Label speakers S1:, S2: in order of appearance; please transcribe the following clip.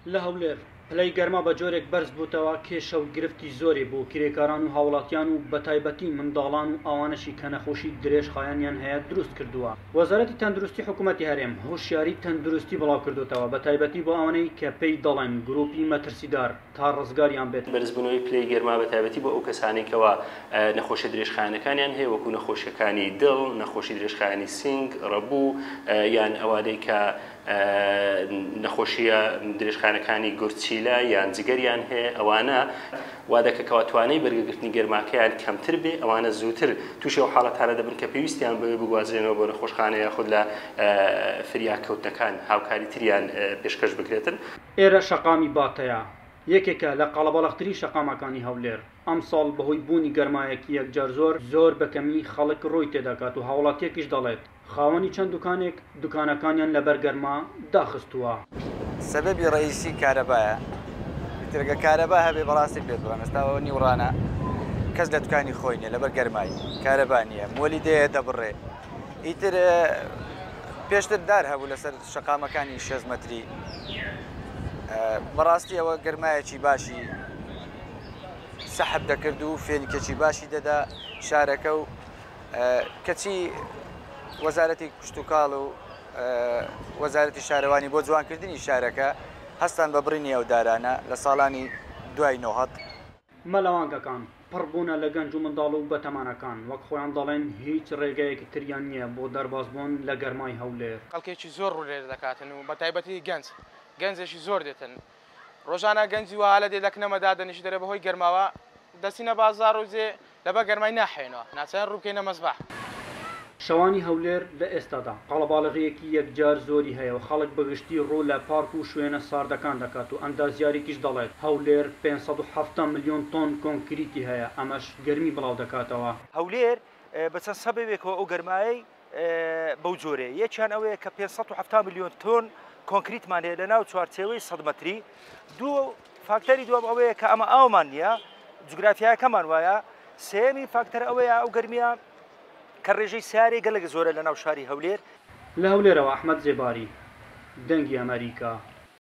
S1: لە هەولێر پلەی گەرما بە جۆرێک بەرز بووتەوە کێشە و گرفتی زۆری بۆ کرێکاران و هاوڵاتیان و بەتایبەتی منداڵان و ئەوانەشی کە نەخۆشی درێژخایەنیان هەیە دروست کردووە. وەزارەتی تەندروستی حکوومەتی هەرێم هۆشیاری تەندروستی بڵاوکردوتەوە بە تایبەتی بۆ ئەوانەی کە پێی دەڵێن گروپی مەترسیدار تا ڕزگاریان بێت.
S2: بەرزبوونەوەی پلەی گەرما بە تایبەتی بۆ ئەو کەسانەی کەوا نەخۆشیە درێژخایەنەکانیان هەیە وەکو نەخۆشیەکانی دڵ، نەخۆشی درێژخایەنی سینگ، ڕەبوو، یان ئەوانەی کە نەخۆشیە درێژخایەنەکانی گورچیلە یان جگەریان هەیە، ئەوانە وا دەکە کەوا توانای بەرگەگرتنی گەرماکەیان کەمتر بێ، ئەوانە زووتر تووشی ئەو حاڵەتانە دەبن کە پێویستیان بەوەیە بگوازرێنەوە بۆ نەخۆشخانە یاخود لە فریاکەوتنەکان هاوکاری تریان پێشکەش بکرێتن.
S1: ئێرە شەقامی باتەیە، یەکێکە لە قەڵەباڵغترین شەقامەکانی هەولێر، ئەمساڵ بەهۆی بوونی گەرمایەکی یەکجار زۆر، زۆر بەکەمی خەڵک ڕووی تێدەکات و هاوڵاتییەکیش دەڵێت، خاوەنی چەند دوکانێک دوکانەکانیان لەبەر گەرما داخستووە.
S3: سەبەبی ڕەئیسی کارەبایە ئیتر گەر کارەبا هەبێ بەڕاستی پێت بڵێم ئێستا ئەوە نیوڕانە کەس لە دوکانی خۆی نییە لەبەر گەرمای کارەبا نییە مۆلیدەیە دەبڕێ ئیتر پێشتر دار هەبوو لەسەر شەقامەکانی شێست مەتری بەڕاستی ئەوە گەرمایەکی باشی سەحب دەکرد و فێنکێکی باشی دەدا شارەکە و کەچی وەزارەتی کشتوکاڵ و وەزارەتی شارەوانی بۆ جوانکردنی شارەکە هەستان بە بڕینی ئەو دارانە لە ساڵانی دوای نۆهەد.
S1: مەلەوانگەکان پڕ بوونە لە گەنج و منداڵ و بەتەمەنەکان، وەک خۆیان دەڵێن هیچ ڕێگەیەکی تریان نییە بۆ دەربازبوون لە گەرمای هەولێر.
S4: خەڵکێکی زۆر ڕوو لێرە دەکاتن و بەتایبەتی گەنج، گەنجێکی زۆر دێتن. ڕۆژانە گەنجی وەها لە دێ لەکنەمە دادەنیشی دەرێ بەهۆی گەرماوە دەچینە بازاڕ و جێ لەبەر گەرمای ناحەوێنەوە ناچارین ڕوو بکەینە مەزبەح.
S1: شەوانی هەولێر لە ئێستادا قەڵەباڵغییەکی یەکجار زۆری هەیە و خەڵک بە گشتی ڕوو لە پارک و شوێنە ساردەکان دەکات و ئەندازیارێکیش دەڵێت، هەولێر 570 ملیۆن تۆن کۆنکریتی هەیە، ئەمەش گەرمی بڵاودەکاتەوە.
S5: هەولێر بە چەند سەبەبێکەوە ئەو گەرمایەی بەو جۆرەیە، یەکیان ئەوەیە کە 570 ملیۆن تۆن کۆنکریتمان هەیە لەناو چوارچێوەی 100 مەتری، دوو فاکتەری دووەم ئەوەیە کە ئەمە ئاومان نییە، جوگرافیاکەمان وایە، سێیەمین فاکتەر ئەوەیە ئەو گەرمییە کە ڕێژەی سیارەی گەلەک زۆرە لەناو شاری هەولێر.
S1: لە هەولێرەوە ئەحمەد زێباری، دەنگی ئەمەریکا.